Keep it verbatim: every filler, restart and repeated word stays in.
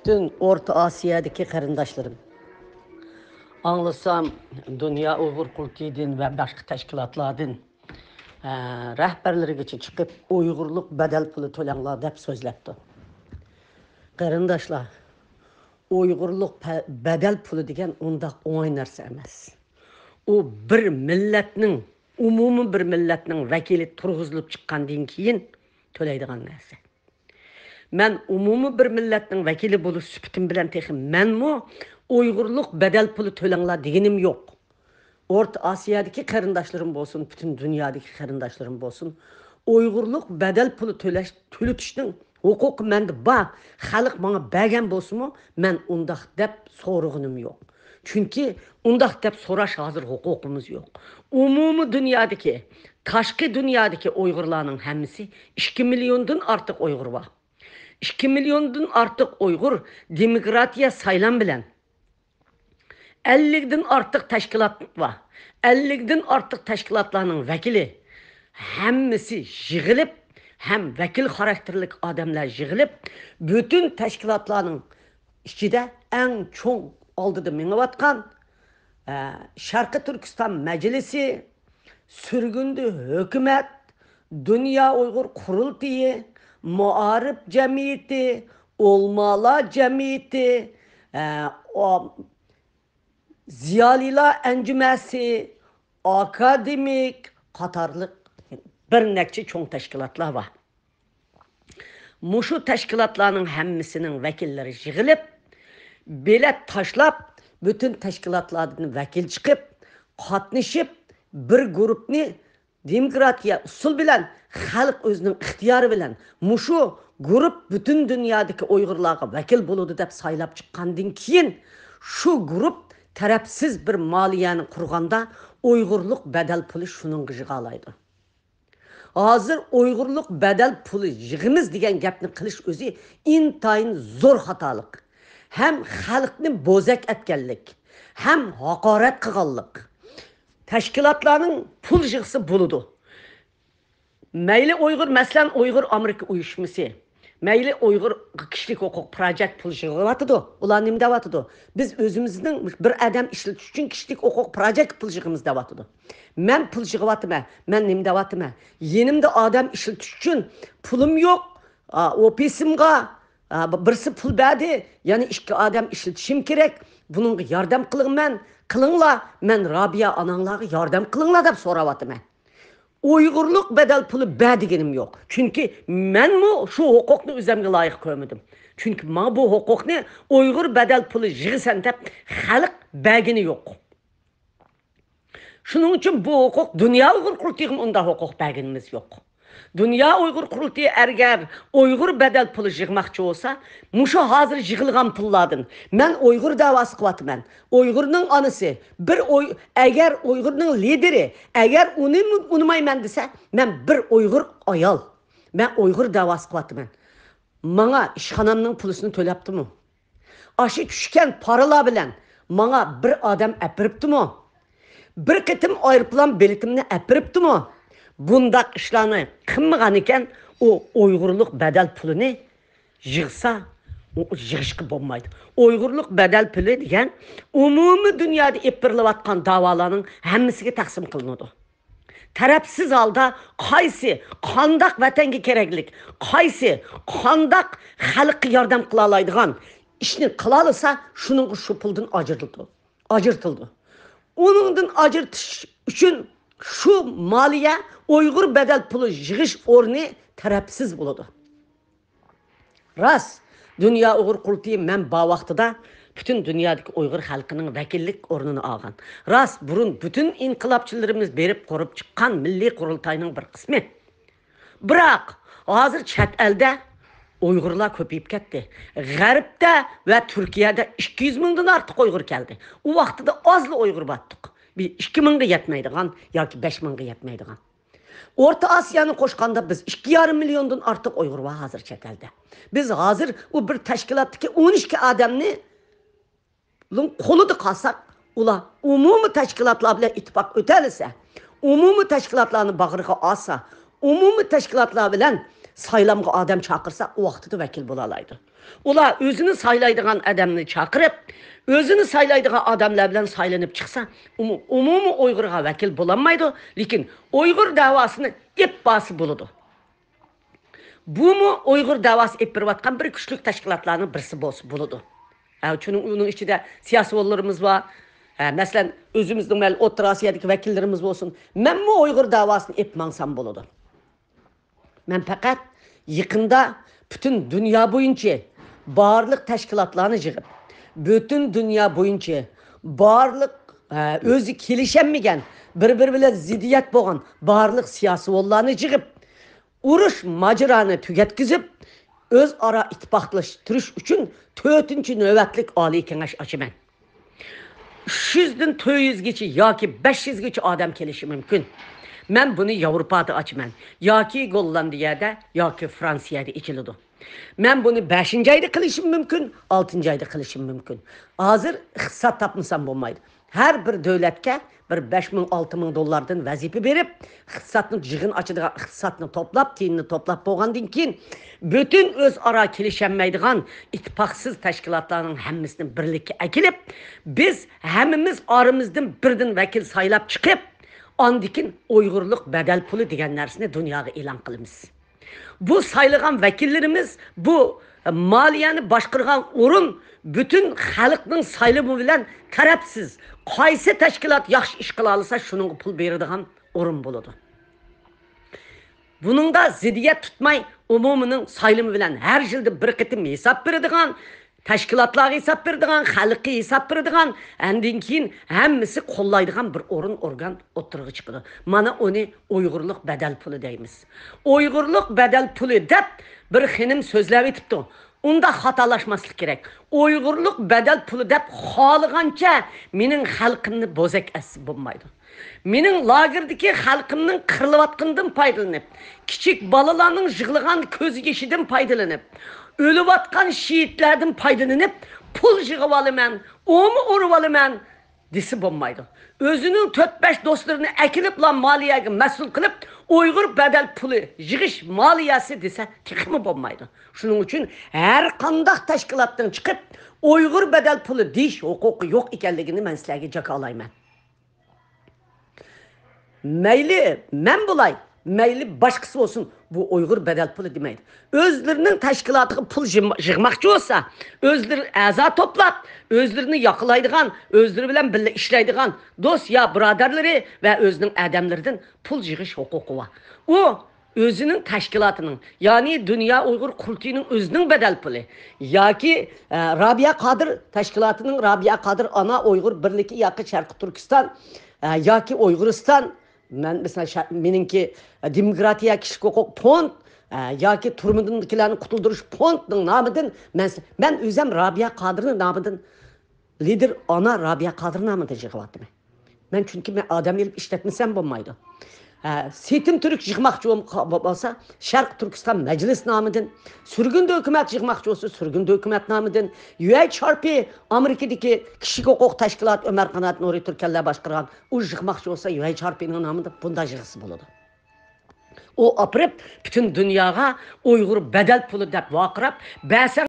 پۈتۈن ئورتا ئاسىيادىكى قېرىنداشلىرىم، ئاڭلىسام، دۇنيا ئۇيغۇر قۇرۇلتىيىدىن ۋە باشقا تەشكىلاتلاردىن، ئە، رەھبەرلىرىگىچە چىقىپ، ئۇيغۇرلۇق بەدەل پۇلى تۆلەڭلار دەپ سۆزلەپتۇ. قېرىنداشلار، ئۇيغۇرلۇق پە-، بەدەل پۇلى دېگەن ئۇنداق ئوڭاي نەرسە ئەمەس. ئۇ بىر مىللەتنىڭ، ئومۇمىي بىر مىللەتنىڭ ۋەكىلى تۇرغۇزۇلۇپ چىققاندىن كېيىن تۆلەيدىغان نەرسە. مەن ئومۇمىي بىر مىللەتنىڭ ۋەكىلى بولۇش سۈپىتىم بىلەن تېخى مەنمۇ ئۇيغۇرلۇق بەدەل پۇلى تۆلەڭلار دېگىنىم يوق. ئورتا ئاسىيادىكى قېرىنداشلىرىم بولسۇن، پۈتۈن دۇنيادىكى قېرىنداشلىرىم بولسۇن، ئۇيغۇرلۇق بەدەل پۇلى تۆلەش، تۆلىتىشنىڭ ھوقۇقى مەندە بار. خەلق ماڭا بەرگەن بولسىمۇ، مەن ئۇنداق دەپ سورىغىنىم يوق. چۈنكى ئۇنداق دەپ سوراش ھازىر ھوقۇقىمىز يوق. ئومۇمىي دۇنيادىكى، تاشقى دۇنيادىكى ئۇيغۇرلارنىڭ ھەممىسى، ئىككى مىليوندىن ئارتۇق ئۇيغۇر بار. ئىككى مىليوندىن ئارتۇق ئۇيغۇر دېموكراتىيە سايلام بىلەن، ئەللىكتىن ئارتۇق تەشكىلات بار. ئەللىكتىن ئارتۇق تەشكىلاتلارنىڭ ۋەكىلى، ھەممىسى يىغىلىپ، ھەم ۋەكىل خاراكتېرلىك ئادەملەر يىغىلىپ، پۈتۈن تەشكىلاتلارنىڭ ئىچىدە ئەڭ چوڭ ئالدىدا مېڭىۋاتقان، ئە، شەرقىي تۈركىستان مەجلىسى، سۈرگۈندە ھۆكۈمەت، دۇنيا ئۇيغۇر قۇرۇلتىيى، مائارىپ جەمئىيىتى، ئۆلىمالار جەمئىيىتى، ئە، ئا-، زىيالىيلار ئەنجۈمەسى، ئاكادېمىك قاتارلىق بىر نەچچە چوڭ تەشكىلاتلار بار. مۇشۇ تەشكىلاتلارنىڭ ھەممىسىنىڭ ۋەكىللىرى يىغىلىپ، بېلەت تاشلاپ، پۈتۈن تەشكىلاتلاردىن ۋەكىل چىقىپ، قاتنىشىپ، بىر گۇرۇپنى دېموكراتىيە ئۇسۇل بىلەن، خەلق ئۆزىنىڭ ئىختىيارى بىلەن مۇشۇ گۇرۇپ پۈتۈن دۇنيادىكى ئۇيغۇرلارغا ۋەكىل بولىدۇ دەپ سايلاپ چىققاندىن كېيىن، شۇ گۇرۇپ تەرەپسىز بىر مالىيەنى قۇرغاندا، ئۇيغۇرلۇق بەدەل پۇلى شۇنىڭغا يىغالايدۇ. ھازىر ئۇيغۇرلۇق بەدەل پۇلى يىغىمىز دېگەن گەپنى قىلىش ئۆزى ئىنتايىن زور خاتالىق. ھەم خەلقنى بوزەك ئەتكەنلىك، ھەم ھاقارەت قىلغانلىق. تەشكىلاتلارنىڭ پۇل يىغسا بولىدۇ. مەيلى ئۇيغۇر، مەسىلەن، ئۇيغۇر ئامېرىكا ئۇيۇشمىسى، مەيلى ئۇيغۇر كىشىلىك ھوقۇق پروجېكت پۇل يىغىۋاتىدۇ. ئۇلار نېمە دەۋاتىدۇ؟ بىز ئۆزىمىزنىڭ بىر ئادەم ئىشلىتىش ئۈچۈن كىشىلىك ھوقۇق پروجېكت پۇل يىغىمىز دەۋاتىدۇ. مەن پۇل يىغىۋاتىمەن، مەن نېمە دەۋاتىمەن؟ يېنىمدا ئادەم ئىشلىتىش ئۈچۈن پۇلۇم يوق. ئا، ئوفىسىمغا، ئا، بىرسى پۇل بەردى، يەنە ئىككى ئادەم ئىشلىتىشىم كېرەك. بۇنىڭغا ياردەم قىلىڭمەن، قىلىڭلار، مەن رابىيە ئاناڭلارغا ياردەم قىلىڭلار دەپ سوراۋاتىمەن. ئۇيغۇرلۇق بەدەل پۇلى بەر دېگىنىم يوق. چۈنكى مەنمۇ شۇ ھوقۇقنى ئۆزەمگە لايىق كۆرمىدىم. چۈنكى ماڭا بۇ ھوقۇقنى ئۇيغۇر بەدەل پۇلى يىغىسەن دەپ خەلق بەرگىنى يوق. شۇنىڭ ئۈچۈن بۇ ھوقۇق، دۇنيا ئۇيغۇر قۇرۇلتىيىغىمۇ ئۇنداق ھوقۇق بەرگىنىمىز يوق. دۇنيا ئۇيغۇر قۇرۇلتىيى ئەگەر ئۇيغۇر بەدەل پۇلى يىغماقچى بولسا، مۇشۇ ھازىر يىغىلغان پۇللاردىن، مەن ئۇيغۇر دەۋاسى قىلىۋاتىمەن. ئۇيغۇرنىڭ ئانىسى، بىر ئۇي-، ئەگەر ئۇيغۇرنىڭ لىدېرى، ئەگەر ئۇنى ئۇنىمايمەن دېسە، مەن بىر ئۇيغۇر ئايال، مەن ئۇيغۇر دەۋاسى قىلىۋاتىمەن. ماڭا ئىشخانامنىڭ پۇلىسىنى تۆلەپتىمۇ؟ ئاشۇ چۈشكەن پارىلار بىلەن ماڭا بىر ئادەم ئەپىرىپتىمۇ؟ بىر قېتىم ئايروپىلان بېلىتىمنى ئەپىرىپتىمۇ؟ بۇنداق ئىشلارنى قىلمىغان ئىكەن، ئۇ ئۇيغۇرلۇق بەدەل پۇلىنى يىغسا، ئۇ يىغىشقا بولمايدۇ. ئۇيغۇرلۇق بەدەل پۇلى دېگەن ئومۇمىي دۇنيادا ئېلىپ بېرىلىۋاتقان داۋالارنىڭ ھەممىسىگە تەقسىم قىلىنىدۇ. تەرەپسىز ھالدا قايسى، قانداق ۋەتەنگە كېرەكلىك، قايسى، قانداق خەلققە ياردەم قىلالايدىغان ئىشنى قىلالىسا، شۇنىڭغا شۇ پۇلدىن ئاجرىتىلىدۇ. ئاجرىتىلىدۇ. ئۇنىڭدىن ئاجرىتىش ئۈچۈن شۇ مالىيە، ئۇيغۇر بەدەل پۇلى يىغىش ئورنى تەرەپسىز بولىدۇ. راست، دۇنيا ئۇيغۇر قۇرۇلتىيى مەن بار ۋاقتىدا پۈتۈن دۇنيادىكى ئۇيغۇر خەلقىنىڭ ۋەكىللىك ئورنىنى ئالغان. راست، بۇرۇن پۈتۈن ئىنقىلابچىلىرىمىز بېرىپ قۇرۇپ چىققان مىللىي قۇرۇلتاينىڭ بىر قىسمى. بىراق، ھازىر چەت ئەلدە ئۇيغۇرلار كۆپىيىپ كەتتى. غەربتە ۋە تۈركىيەدە ئىككى يۈز مىڭدىن ئارتۇق ئۇيغۇر كەلدى. ئۇ ۋاقتىدا ئازلا ئۇيغۇر بارتۇق. بىر ئىككى مىڭغا يەتمەيدىغان ياكى بەش مىڭغا يەتمەيدىغان. ئورتا ئاسىيانى قوشقاندا بىز ئىككى يارىم مىليوندىن ئارتۇق ئۇيغۇر بار ھازىر چەت ئەلدە. بىز ھازىر ئۇ بىر تەشكىلاتتىكى ئون ئىككى ئادەمنى قولىدا قالساق، ئۇلار ئومۇمىي تەشكىلاتلار بىلەن ئىتتىپاق ئۆتەلىسە، ئومۇمىي تەشكىلاتلارنى باغرىغا ئالسا، ئومۇمىي تەشكىلاتلار بىلەن سايلامغا ئادەم چاقىرسا، ئۇ ۋاقتىدا ۋەكىل بولالايدۇ. ئۇلار ئۆزىنى سايلايدىغان ئادەمنى چاقىرىپ، ئۆزىنى سايلايدىغان ئادەملەر بىلەن سايلىنىپ چىقسا، ئۇمۇ-، ئومۇمىي ئۇيغۇرغا ۋەكىل بولالمايدۇ، لېكىن ئۇيغۇر دەۋاسىنى ئېلىپ بارسا بولىدۇ. بۇمۇ ئۇيغۇر دەۋاسى ئېلىپ بېرىۋاتقان بىر كۈچلۈك تەشكىلاتلارنىڭ بىرسى بولسا بولىدۇ. ھە، چۈنكى ئۇنىڭ ئىچىدە سىياسىيونلىرىمىز بار. ھە، مەسىلەن، ئۆزىمىزنىڭ مەيلى ئوتتۇرا ئاسىيادىكى ۋەكىللىرىمىز بولسۇن. مەنمۇ ئۇيغۇر دەۋاسىنى ئېلىپ ماڭسام بولىدۇ. مەن پەقەت يېقىندا پۈتۈن دۇنيا بويىچە بارلىق تەشكىلاتلارنى يىغىپ، پۈتۈن دۇنيا بويىچە بارلىق، ئە، ئۆزى كېلىشەلمىگەن، بىر-بىرى بىلەن زىددىيەت بولغان بارلىق سىياسىيونلارنى يىغىپ، ئۇرۇش ماجىرانى تۈگەتكۈزۈپ، ئۆزئارا ئىتتىپاقلاشتۇرۇش ئۈچۈن تۆتىنچى نۆۋەتلىك ئالىي كېڭەش ئاچىمەن. ئۈچ يۈزدىن تۆت يۈزگىچە ياكى بەش يۈزگىچە ئادەم كېلىشى مۇمكىن. مەن بۇنى ياۋروپادا ئاچىمەن. ياكى گوللاندىيەدە، ياكى فرانسىيەدە ئېچىلىدۇ. مەن بۇنى بەشىنچى ئايدا قىلىشىم مۇمكىن، ئالتىنچى ئايدا قىلىشىم مۇمكىن. ھازىر ئىقتىساد تاپمىسام بولمايدۇ. ھەر بىر دۆلەتكە بىر بەش مىڭ، ئالتە مىڭ دوللاردىن ۋەزىپە بېرىپ، ئىقتىسادنى يىغىن ئاچىدىغان، ئىقتىسادنى توپلاپ، تىيىننى توپلاپ بولغاندىن كېيىن، پۈتۈن ئۆزئارا كېلىشەلمەيدىغان ئىتتىپاقسىز تەشكىلاتلارنىڭ ھەممىسىنى بىرلىككە ئەكېلىپ، بىز ھەممىمىز ئارىمىزدىن بىردىن ۋەكىل سايلاپ چىقىپ، ئاندىن كېيىن ئۇيغۇرلۇق بەدەل پۇلى دېگەن نەرسىنى دۇنياغا ئېلان قىلىمىز. بۇ سايلىغان ۋەكىللىرىمىز، بۇ مالىيەنى باشقۇرغان ئورۇن پۈتۈن خەلقنىڭ سايلىمى بىلەن تەرەپسىز، قايسى تەشكىلات ياخشى ئىش قىلالىسا، شۇنىڭغا پۇل بېرىدىغان ئورۇن بولىدۇ. بۇنىڭدا زىددىيەت تۇتماي، ئومۇمىينىڭ سايلىمى بىلەن ھەر يىلدا بىر قېتىم ھېساب بېرىدىغان، تەشكىلاتلارغا ھېساب بېرىدىغان، خەلققە ھېساب بېرىدىغان، ئاندىن كېيىن ھەممىسى قوللايدىغان بىر ئورۇن، ئورگان ئوتتۇرىغا چىقىدۇ. مانا ئۇنى ئۇيغۇرلۇق بەدەل پۇلى دەيمىز. ئۇيغۇرلۇق بەدەل پۇلى دەپ بىر خېنىم سۆزلەۋېتىپتۇ. ئۇنداق خاتالاشماسلىق كېرەك. ئۇيغۇرلۇق بەدەل پۇلى دەپ خالىغانچە مېنىڭ خەلقىمنى بوزەك ئەتسە بولمايدۇ. مېنىڭ لاگېردىكى خەلقىمنىڭ قىرىلىۋاتقىنىدىن پايدىلىنىپ، كىچىك بالىلارنىڭ يىغلىغان كۆز يېشىدىن پايدىلىنىپ، ئۆلۈۋاتقان شېھىتلەردىن پايدىلىنىپ، پۇل يىغىۋالىمەن، ئومۇ ئۇرۇۋالىمەن دېسە بولمايدۇ. ئۆزىنىڭ تۆت-بەش دوستلىرىنى ئەكېلىپلا مالىيەگە مەسئۇل قىلىپ، ئۇيغۇر بەدەل پۇلى يىغىش مالىيەسى دېسە تېخىمۇ بولمايدۇ. شۇنىڭ ئۈچۈن ھەر قانداق تەشكىلاتنىڭ چىقىپ، ئۇيغۇر بەدەل پۇلى دېيىش ھوقۇقى يوق ئىكەنلىكىنى مەن سىلەرگە جاكارلايمەن. مەيلى مەن بولاي، مەيلى باشقىسى بولسۇن، بۇ ئۇيغۇر بەدەل پۇلى دېمەيدۇ. ئۆزلىرىنىڭ تەشكىلاتىغا پۇل يىغ-، يىغماقچى بولسا، ئۆزلىرى ئەزا توپلاپ، ئۆزلىرىنى ياقلايدىغان، ئۆزلىرى بىلەن بىللە ئىشلەيدىغان دوست يا بۇرادەرلىرى ۋە ئۆزىنىڭ ئادەملىرىدىن پۇل يىغىش ھوقۇقى بار. ئۇ ئۆزىنىڭ تەشكىلاتىنىڭ، يەنى دۇنيا ئۇيغۇر قۇرۇلتىيىنىڭ ئۆزىنىڭ بەدەل پۇلى ياكى، ئە، رابىيە قادىر تەشكىلاتىنىڭ، رابىيە قادىر ئانا ئۇيغۇر بىرلىكى ياكى شەرقىي تۈركىستان، ئە، ياكى ئۇيغۇرىستان، مەن مەسىلەن، شە-، مېنىڭكى، ئە، دېموكراتىيە، كىشىلىك ھوقۇق فوند، ئە، ياكى تۈرمىدىكىلەرنى قۇتۇلدۇرۇش فوندىنىڭ نامىدىن مەن، مەن ئۆزۈم رابىيە قادىرنىڭ نامىدىن، لىدېر ئانا رابىيە قادىر نامىدىن يىغىۋاتىمەن. مەن چۈنكى مەن ئادەم ئېلىپ ئىشلەتمىسەم بولمايدۇ. ھە، سېتىم تۈرك يىغماقچى بولم-، بولسا، شەرقىي تۈركىستان مەجلىس نامىدىن، سۈرگۈندە ھۆكۈمەت يىغماقچى بولسا، سۈرگۈندە ھۆكۈمەت نامىدىن، يۇ ئېيچ ئار پى، ئامېرىكىدىكى كىشىلىك ھوقۇق تەشكىلاتى ئۆمەر قانات نۇرى تۈركەنلەر باشقۇرغان، ئۇ يىغماقچى بولسا، يۇ ئېيچ ئار پىنىڭ نامىدىن بۇنداق يىغسا بولىدۇ. ئۇ ئاپىرىپ، پۈتۈن دۇنياغا ئۇيغۇر بەدەل پۇلى دەپ ۋارقىراپ، بەرسەڭ